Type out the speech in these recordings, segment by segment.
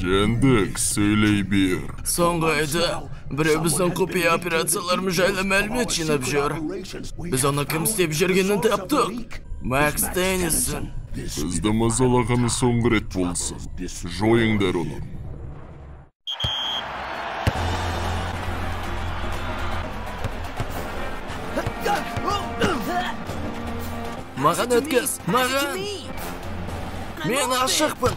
Жәндік, сөйлей бер. Соңғы айда біреу біздің құпия операцияларымыз жайлы мәлімет жинап жүр. Біз оны кім істеп жүргенін таптық. Макс Теннисон. Бізді мазалағаны соңғы рет болсын. Жойыңдар оны. Маған өткіз, маған! Мен ашықпын!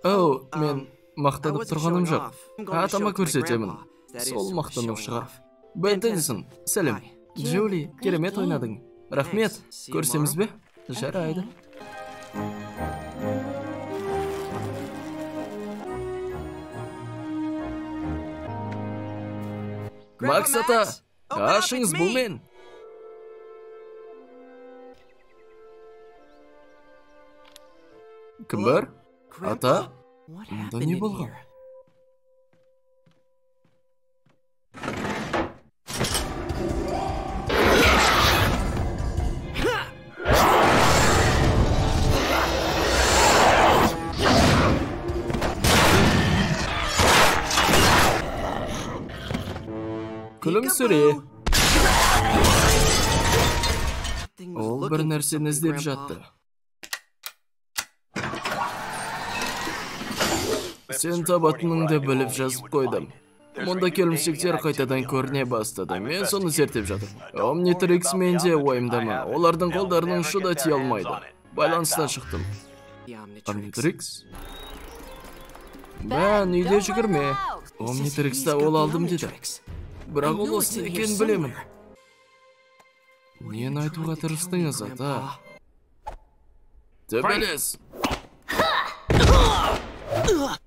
Оу, мен мақтанып тұрғаным жоқ. Атама көрсетемін. Сол мақтану шығар. Бен Теннисон, сәлем. Джули, керемет ойнадың. Рахмет, көрсеміз бе? Жарайды. Макс ата, ашыңыз, бұл мен. Кім бар? Ата? Мұнда не болған? Күлімсіре. Ол бір нәрсені іздеп жатты. Сен табатыныңды біліп жазып қойдым. Мұнда келімсектер қайтадан көріне бастады. Мен соны зерттеп жатырмын. Омнитрикс менде уайымдама. Олардың қолдарының ұшы да тие алмайды. Байланыстан шықтым. Омнитрикс? Бен, үйде жүгірме. Омнитрикста ол алдым деді. Бірақ ол осы екенін білемін. Нені айтуға тырыстыңыз, ата? Төбелес!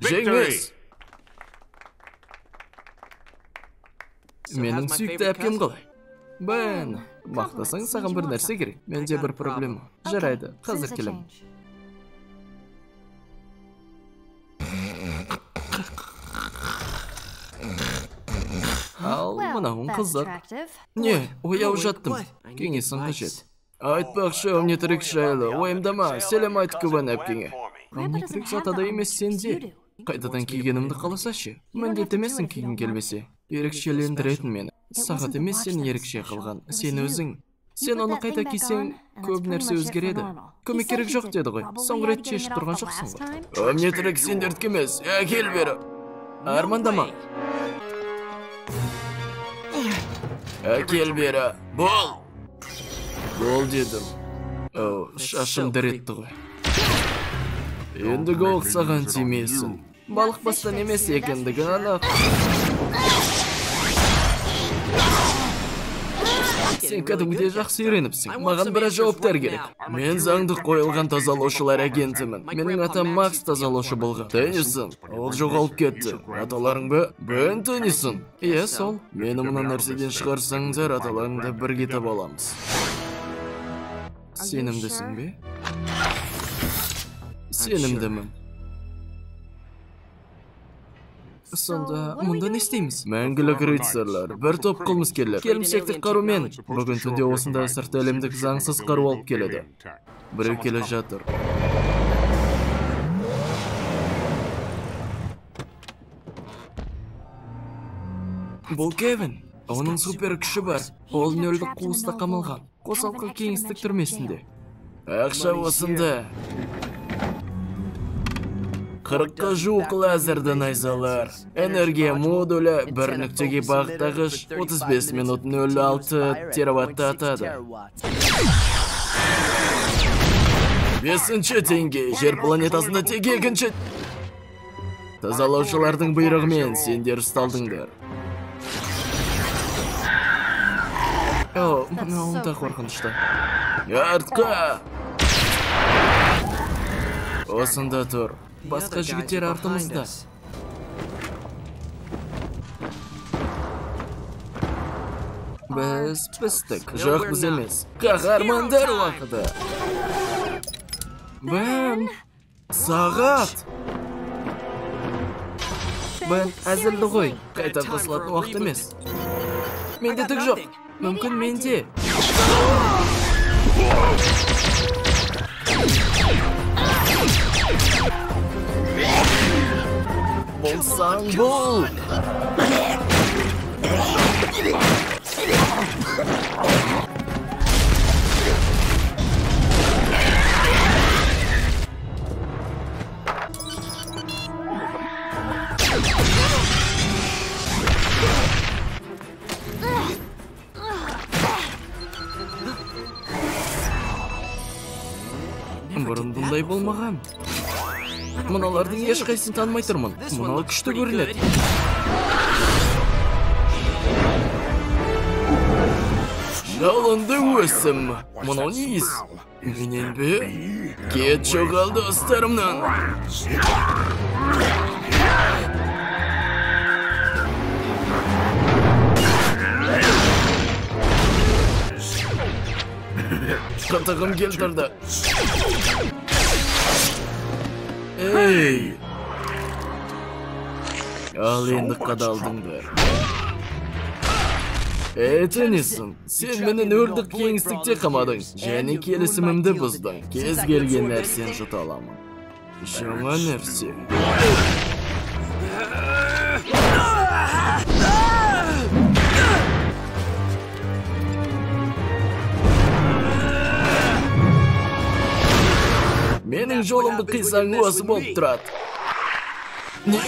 Жеңіс! Менің сүйікті әпкем қалай? Бен, мақтасаң саған бір нәрсе керек. Менде бір проблема. Жарайды, қазір келемін. Ал, мынауың қызық. Не, ояу жаттым. Кеңесің қажет. Айтпақшы, Омнитрикс жайлы. Уайымдама, сәлем айт Гвен әпкеңе. Омнитрикс атада емес, сенде. Қайтадан кигенімді қаласа ше? Міндетті емессің кигің келмесе. Ерекшелендіретін мені. Сағат емес сені ерекше қылған. Сен өзің. Сен оны қайта кисең, көп нәрсе өзгереді. Көмек керек жоқ деді ғой. Соңғы рет шешіп тұрған жоқсың ғой. Омнитрикс сендердікі емес. Әкел бері. Армандама. Әкел бері. Бол! Бол дедім. Оу, шашым дір етті ғой. Ендігі оқ саған тимесін. Балық бастан емес екендігі анық. Сен кәдімгідей жақсы үйреніпсің. Маған біраз жауаптар керек. Мен заңды қойылған тазалаушылар агентімін. Менің атам Макс тазалаушы болған. Теннисон, ол жоғалып кетті. Аталарың ба? Бен Теннисон. Иә, сол. Мені мына нәрседен шығарсаңдар, аталарыңды бірге таба аламыз. Сенімдісің бе? Сенімдімін. Сонда мұнда не істейміз? Мәңгілік рыцарьлар, бір топ қылмыскерлер, келімсектік қарумен. Бүгін түнде осында сырт әлемдік заңсыз қару алып келеді. Біреу келе жатыр. Бұл Кевин. Оның супер күші бар. Ол нөлдік қуыста қамалған. Қосалқы кеңістік түрмесінде. Ақша осында. 40-қа жуық лазерді найзалар. Энергия модулі бір нүктеге бағыттағыш 35 минут 0,6 тераватты атады. 5-ші деңгей, жер планетасында тек 2-ші. Тазалаушылардың бұйрығымен сендер ұсталдыңдар. О, мынауың да қорқынышты. Артқа! Осында тұр. Басқа жігіттер артымызда. Біз пістік. Жоқ, біз емес. Қаһармандар уақыты. Бен, сағат. Бен, әзілді ғой. Қайта қосылатын уақыт емес. Менде түк жоқ. Мүмкін менде. Болсаң бол. Бұрын бұндай болмаған. Мыналардың ешқайсысын танымай тұрмын. Мынау күшті көрінеді. Жалынды өсім. Мынау не иіс? Менен бе? Кет жоғал достарымнан. Қытығым келтірді. Ей! Ал енді қадалдыңдар. Эй, Теннисон, сен мені нөлдік кеңістікте қамадың және келісімімді бұздың. Кез келген нәрсені жұта аламын. Жаңа нәрсе. Менің жолымды қисаң осы болып тұрады. Не?